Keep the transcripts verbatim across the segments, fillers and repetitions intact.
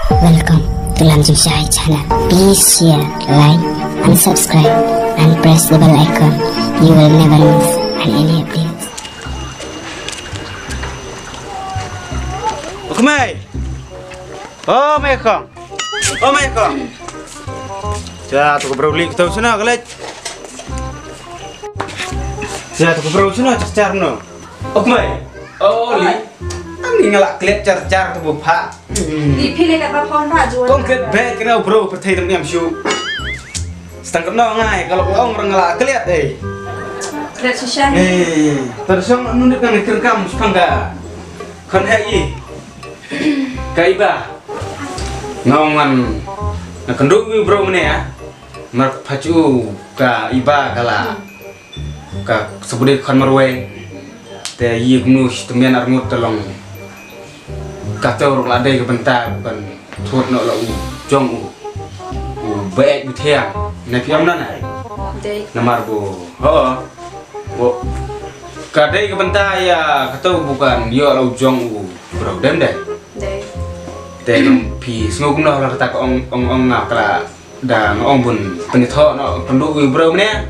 Welcome to Lam Jingshai channel. Please share, like, and subscribe, and press the bell icon. You will never miss an any updates. O Kmai. O Mei Khong. O Mei Khong. Cha, to ka bro li to sna ka leit. Cha, to ka bro sna char no. O Kmai. O li. Ani nga la klet char char to bu pha. Di phi le ka ba phone ba ju. Kong klet bag kena bro, pyrthei tam niam shu. Stang kena ngai, kalau kong orang la klet, eh. Klet shisha. Eh, tersong nunit nang kengkam sepangga. Kan hai i. Ka Iba. Nongan. Nak kenduk wi bro mene ya. Mar phachu ka Iba kala. Ka sabudi khan marwei. Te yi gnu shi temian arngut telong. Ka tau ruk la dei ka benta bukan thut no la u jong u. U baik u thiang. Na piam na na. Dei. Namar bu. Ho. Bu. Ka dei ka benta ya ka tau bukan yo la u jong u. Bro dem dei. Dei. Te nong pi sngu kumno la kata ka ong ong ong na kala. Da nga ong bun pynithoh no pynduh wi bro mene.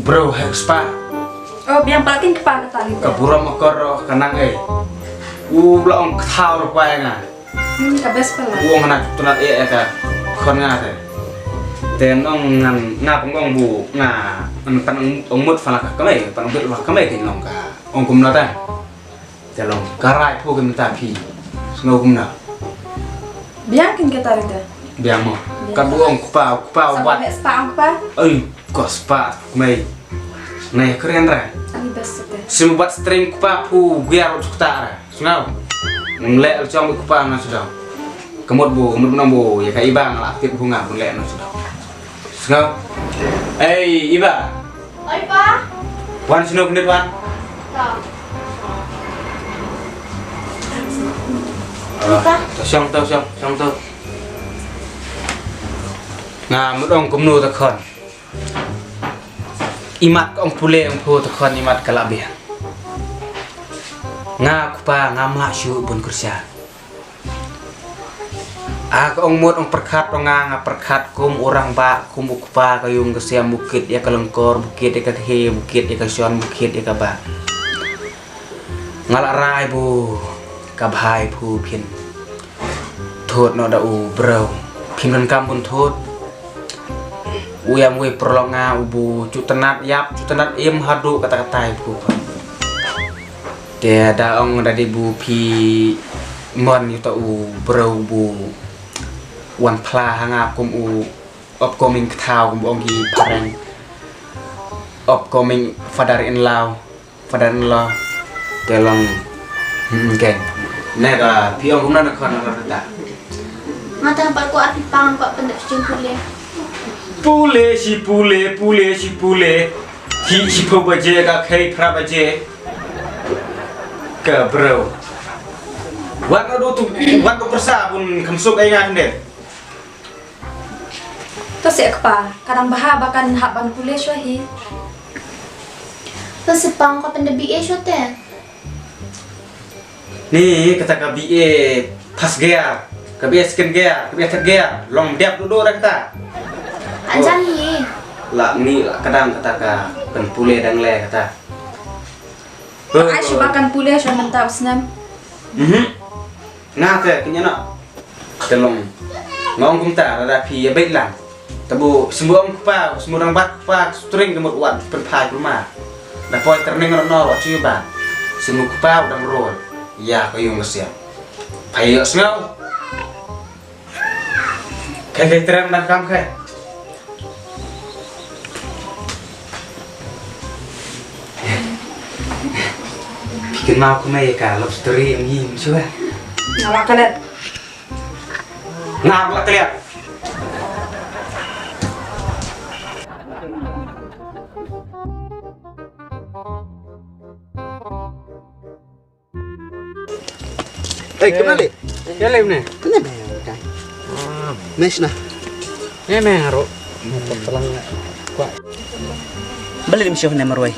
Bro hai spa. Oh, biang patin kpa ka tali. Ka burom akor ro ka nang ei. U bla ong kthau ro kwai nga. Hmm, ka best pala. U ong na tunat e ka khon nga te. Te nong ngan nga pengong bu nga ngan pan ong mut pala ka kamai, pan ong bit pala kamai ke nong ka. Ong kumno ta. Te long karai phu ka mynta phi. Sngew kumno. Biang kin ka tari te. Biang mo. Biang. Ka buong kpa kpa. Sa wat. Ba spa ang kpa. Ai, ko spa mai. Nai kren ra. Ani best te. Sim bat string kpa phu biar chukta ra. Sngew. Ngle chong kpa na sudah. Kemut bu, kemut nang bu, ya ka Iba ngalak tip bu nga bu le na sudah. Sngew. Ei, Iba. Oi, Pa. Wan sino kendit wan. Ta. Ah, ta siang, ta siang, siang ta. Nga mut ong kumno ta khon. Imat ka ong pule ong phu ta khon imat ka la biang. Nga kupa nga mla shu bun kursa. A ka ong mut ong pyrkhat ong nga nga pyrkhat kum u rangbah kum u kpa ka yung ka siam bukit ïa ka lengkor bukit ïa ka khe bukit ïa ka shon bukit ïa ka bah. Nga la rai bu ka bhai phu phin thut noh da u briew phin donkam bun thut. U ïam wei pyrlok nga u bu shu tnat ïap shu tnat im haduh kata katai phu pha. Te da ong da dei bu phi mon ïa uta u briew bu wan phla ha nga kum u upcoming kthaw kum bu ong ki phareng upcoming father in law, father in law. Te long hmm ke ne ka phi ong kumna na khon na ta. Nga tang pat ko arti pang ko pyndep sing pule. Pule shi pule pule shi pule. Hi shi phu baje ka khai phra baje. Ka briew. Wat no do tu wat do persa pun kham suk ai nga hynde. To se kpa, kadang baha ba kan hap ban pule shwa hi. To se pang ko pynda B A shwa te. Ni kata ka B A first gear, ka B A second gear, ka B A third gear, long dep duh duh da kata. Anjan hi. La ni la kadang kata ka pynpule dang le kata. Ai shu ba kan pule shu mynta u snem. Mhm. Nga te kenya na. Te long. Nga ong kumta lada phi ïa beit lang. Te bu smu ong kpa, smu dang bat kpa, string ka mut wat pynphai pynma. Da poi training ro no wat shu ba. Smu kpa dang rol. Ïa ka yung ka siam. Phai ïoh sngew. Khai khai trem dang kam khai. Phi kynmaw kumne ïa ka love story ym hi ym shuwa. Nga la klet. Nga la klet. Eh, kena le? Ya le ne. Kena le. Mes na. Ne me ngaro. Pelang. Kwa. Balik dim show ne marwai.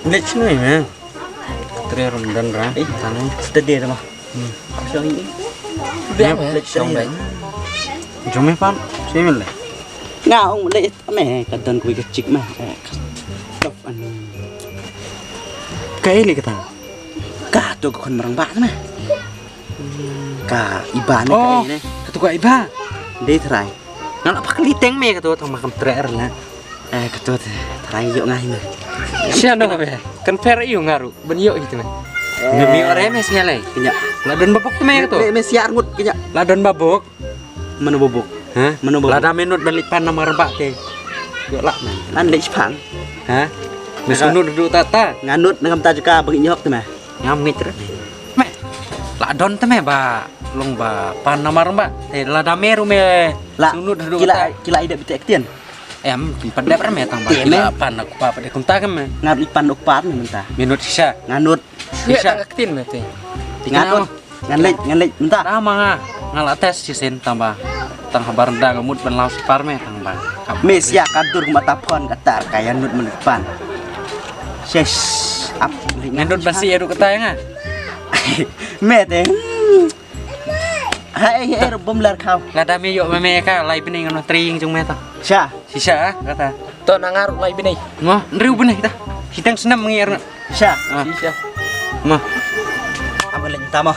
Balik sini me. Tre rum dan ra. Eh, tanu. Steady dah mah. Hmm. Show ini. Biang me, shong bek. Jong me pan, similar. Nga ong leh me ka don kawei ka chick me. Top an. Kaei leh kata? Kato ka khun marang ba me. Ka Iba ne, oh, kaei ne? Kato ka Iba. Dei trai. Nga la pakli teng me kato tang ma kam trai er la. Eh, kato te, trai ïoh nga hi me. Sia no me. Kan per ïoh nga ruh. Ban ïoh hi te me. Me mi ore me sia lei. Kenya. La don babok te me kato. Me, me sia ngut kenya. La don babok. Mano babok? Ha? Mano babok? Lada me nud ban leit pan namar ba te. Ïoh lah me. Nan leit pan. Ha? Me sunu duduk tata. Nganut nangam ta juga bagi nyok te me. Ngam ngit re. Me. La don te me ba long ba pan namar ba. Te lada me ruh me. La sunu duduk kila, tata. Kila ida bitek tian. Em, pynpandep re me tang ba. Te me. Kila pan aku pa pade kumta ke me. Ngat ipan aku pa me mynta. Minut sisa. Nganut. Sisa. Tang aktin me te. Nganut. Ngan leit, ngan leit mynta. Tama nga. Nga la test sisen tang ba. Tang habar nda nga mut ban law sipar me tang ba. Me sia ka dur mata phone ka tar ka ïa nud mynta pan. Ses. Ap. Ngan nud ban si ïa duk kata ïa nga. Me te. Hai, hai, bom lar kau. Lada me ïoh me me ka lai bini ngan tring jong me ta. Sha. Sisa ah kata. To na ngar lai bini. Mo, nriu bini ta. Siteng senam ngi er. Sha. Ah. Sisa. Mo. Am leh ta mo.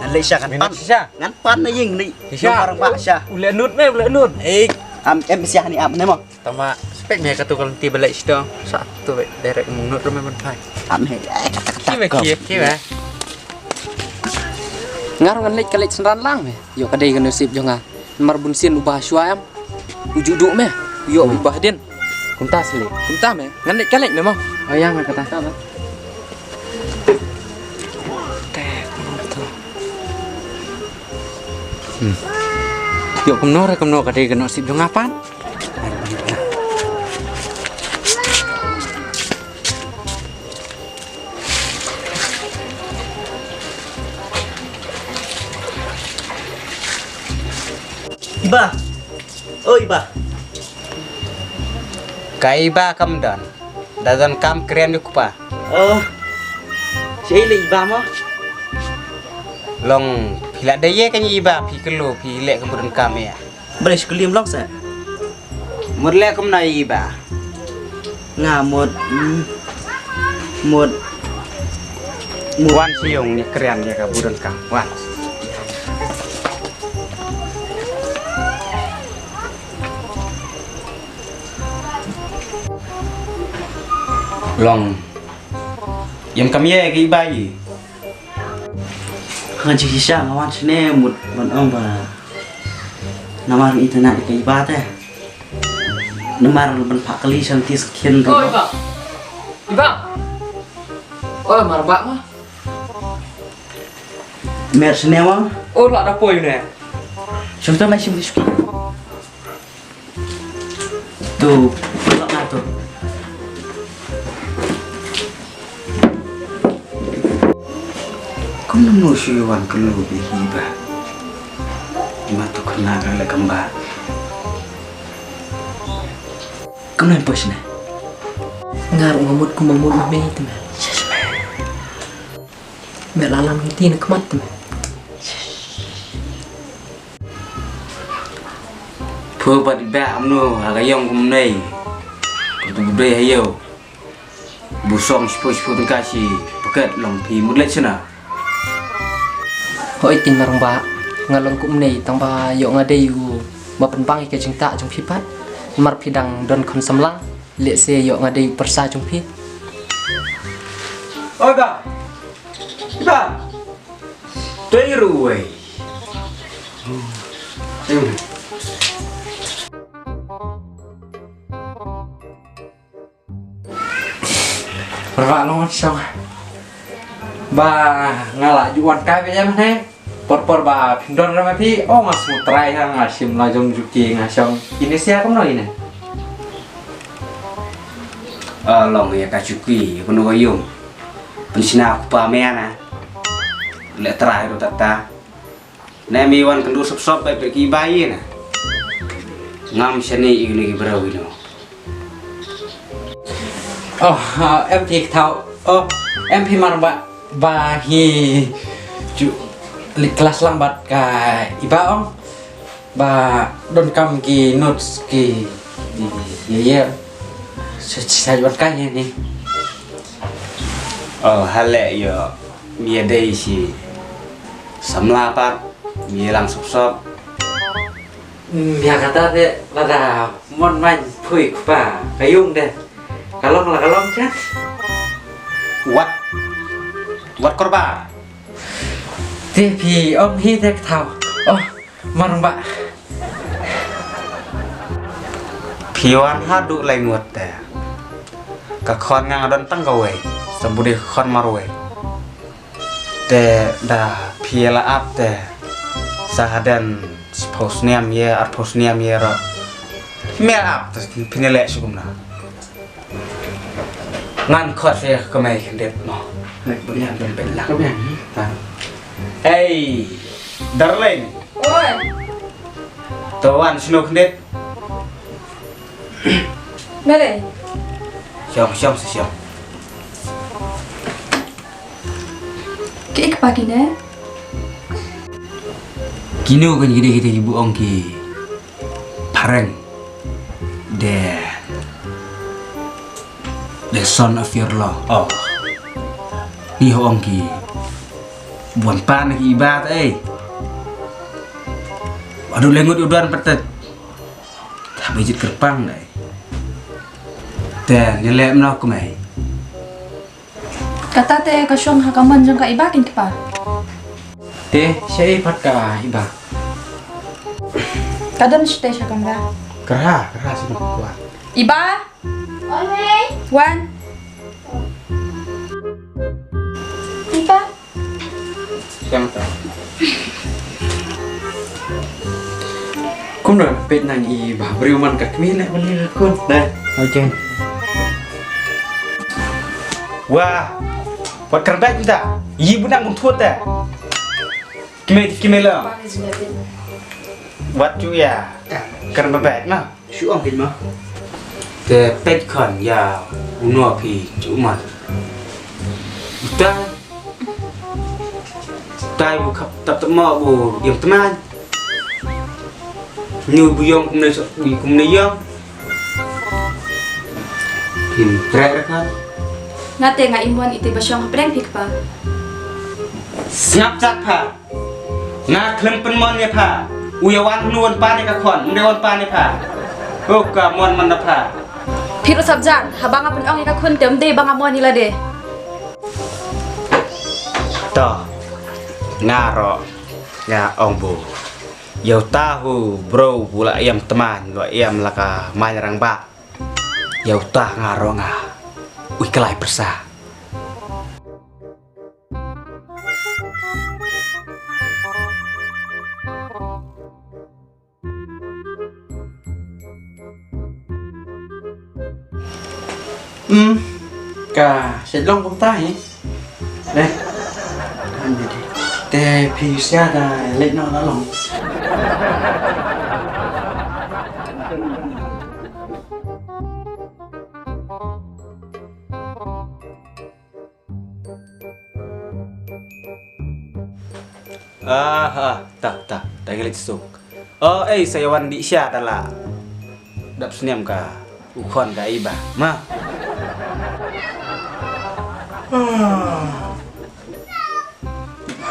Ngan leh sha kan pan. Sisa. Ngan pan na ying ni. Sisa. Ngan orang ba sha. Uleh nud me, uleh nud. Eh, am em sha ni am ne mo. Tama spek me ka tu kalau ti belek sito. Satu be derek menut rumah menpai. Am he. Eh, kata kata. Kime kau. Kime kime. Ngar ngan leh ka leh senran lang me. Ïoh ka dei ka nasib jong nga. Mar bun sien u ba shwa em. U ju duk me. Ïoh u ba din. Kumta sili. Kumta me. Ngan leh ka leh me mo. Oh ya me kata. Kumta me. Te kumta. Hmm. Ïoh kumno re kumno ka dei ka nasib jong nga pan. Iba. Oh, Iba. Ka Iba kam don. Da don kam kren ïa u kpa. Oh. Shi le Iba mo. Long phi la dei ïa ka Iba phi kyllu phi leh ka bun kam ïa. Bale shi kylli em long sa. Mut leh kumno Iba? Nga mut, mm, mut, mut. Wan sha ïing ne kren ïa ka bun kam. Wan. Long. Ïam kam ïa ka Iba i. Nga jingshisha nga wan shane mut ban ong ba namar ïa ka Iba te. Namar ban phah kali sha lynti skhin. Oh, Iba. Iba. Oh, mar ba ma. Mer shane ma. Oh, la da poi ne. Shum ta mai shim di shukri. Tu, pulak nga tu. Kumno shu wan kyllu bad Iba? Ima tu kena ka leh kamba. Kumno em poi shane? Nga ruh nga mut kumba mut ma me te me. Shush me. Me la lam ngi ti na khmat te me. Phu pat ba amnu ha ka ïong kumne. Kumtu ba dei ha ïew. Bu song shiphew shiphew tyngka shi paket long phi mut leit shana. Hooid te marang ba nga long kumne tang ba ïoh nga dei u ba pynbang ïa ka jingtah jong phi pat. Mar phi dang don khun samla lehse ïoh nga dei u pyrsa jong phi. Oi ba. Ba. Dei ruh wei. Perwa long shong. Ba nga la ju wan kai ba jam ne. Por por ba phin don ra ma phi. Oh nga smu trai ha nga shim la jong juki nga shong. Ini sia kumno ini. Ah, long ïa ka juki, ïa kumno ka ïung. Pynshna ku pa me na. Leh trai ruh tata. Ne mi wan kynduh sop sop ba phi ki ba ïa na. Ngam shane ïa ki briew ïa no. Oh, ah, em phi thaw. Oh, em phi mar ba ba hi. Ju. Leit klas lang bad ka Iba ong ba donkam ki notes ki, ki, ki, ki, sa, sa wan kai ni. Oh, hale ïa, mi ïa dei shi samla pat, mi ïa lang sop sop. Hmm, ïa kata te lada mon man phui kpa ka yung de. Ka long la ka long cha. Wat, wat korba. Te phi ong hi te ka thaw. Oh, mar ba. Phi wan haduh lai ngut te. Ka khon nga don tang kawei. Sa budi khon marwei. Te da phi la ap te. Sa haden shiphew snem ïa, arphew snem ïa ro. Phi me ap te phi ne leh shukum na. Ngan khot ïa ka mei khyndiat mo. Ngan bun ïa bun bun lang. Hey, darling. Oi. To wan sino khyndiat. Mele. Shong, shong, shong. Ki ik pa kine. Kino kan kide kide ki bu ong ki phareng. De, the son of your law. Oh. Ni ho ong ki buan pan ki Iba te. Aduh lengut udan petet. Tapi jit kerpang dai. Te ni le mno kumai. Kata te ka shong ha ka mon jong ka Iba kin kpa. Te sha i pat ka Iba. Ka dam shite sha kamra. Kra, kra sha kamra. Iba. Wan. Iba. Siang ta. Kumno peit nang i Iba briew man ka kmie leh ban ïa ka khun. Dai. Okay. Wah. Wat kren bad mynta. Yi bu nang bun thut te. Kmie kmie la. Wat ju ïa. Kren bad na. Shu ong kit ma. Te peit khun ïa u no phi ju man. Utai. Utai bu khap tap tap mo bu ïong tman. Nyu bu ïong kumne so bu kumne ïong. Phin trek ra khun. Nga te nga im wan ite ba shong hapdeng phi kpa. Sngap chak pha. Nga khlem pynmon ïa pha. U ïa wan nu wan pan ïa ka khun, ym dei wan pan ïa pha. Ho ka mon man da pha. Phi ruh sap jan, haba nga pynong ïa ka khun te ym dei ba nga mon ïa lade. To. Nga ruh nga ong bu. Ïa uta u bro bu la ïam tman, la ïam la ka mai rangbah. Ïa uta nga ruh nga. Ui klai pyrsa. Hmm, ka shet long kumta hi. Dei. Te phi sia da leit noh la long. Ah, ah, ta, ta, ta ngi leit suk. Oh, ei, sa ïa wan dih sha da la. Dap snem ka u khun ka Iba. Ma.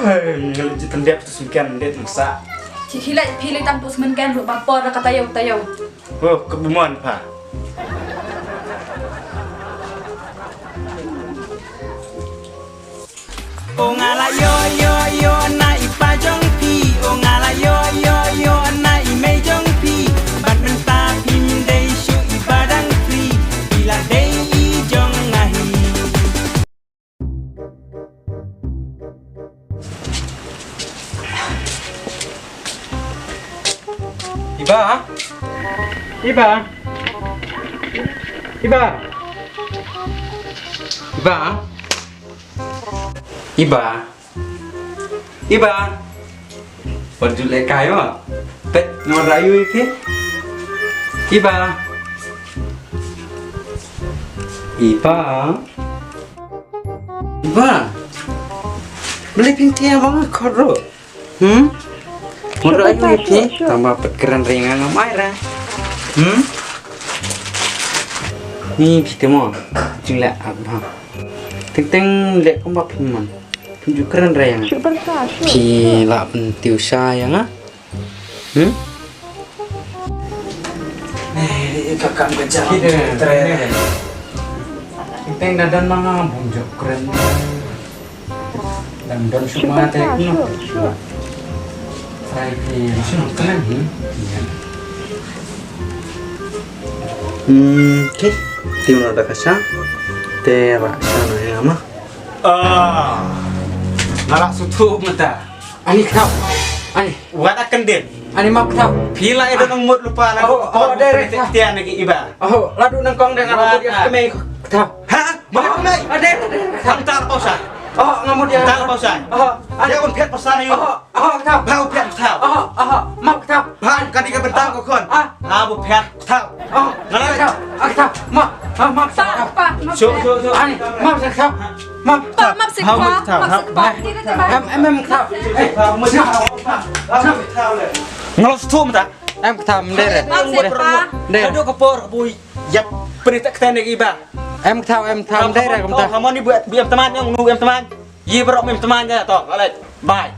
Hei, ngi leit jitendep tu sumken det masa. Ci khilai phi leit tang tu sumken ruh ba por ka tayo tayo. Oh, ka bumon pha. O nga la ïoh ïoh ïoh na i pa jong phi. O nga la ïoh ïoh ïoh na i mei jong phi. Bad mynta phim dei shuh i ba dang free. I la dei i jong nga hi. Iba. Iba. Iba. Iba. Iba. Iba. Wat ju leh kai mo. Peit, nga wan rayu ïa phi. Iba. Iba. Iba. Balei phin tieng ba nga khot ruh? Hmm? Mut ïa phi, tang ba peit kren ring nga ngam ai ra. Hmm? Ni phi te mo, jingleh ak bha. Teng teng leh kumba phi mon. Phi ju kren ring nga. Phi lah pyntiew sha ïa nga. Hmm? Eh, ka kam ka jam. Teng da don ma nga bun jok kren. Dan don shu ma te no. Trai phi shu kren. Hmm, okay. Ti uno da ka sha. Te ba sha na ya ma. Ah. Ngala sutu mata. Ani kthap. Ani. Wat akan din. Ani map kthap. Pila ida nang mut lupa la. Oh, oh, deh, deh, kthap. Tian lagi iba. Oh, ladu nang kong deh ngala mut ya kemai kthap. Ha? Mut kemai. Oh, deh, deh, kthap. Antar pausa. Oh, ngamut ya. Antar pausa. Oh, ani. Ya un phet pasal ni. Oh, oh, kthap. Bau phet kthap. Oh, oh, map kthap. Bang kadi ka bentang ko kon. Ah. Abu phet kthap. Oh, ngala kthap. Ah, kthap. Map, map, map kthap. Shu, shu, shu. Ani, map kthap. Map. Pa, map sik pa, map sik pa. Em, em, em, kthap. Eh, map sik pa. Ngalo stu mata. Em kthap, mder. Map sik pa. Mder. Adu ka por bui. Yap, peri tak kten lagi ba. Em kthap, em kthap, mder, em kthap. Hamon ni buat bi em teman yang nu em teman. Yi berok em teman ya to. Alai. Bye.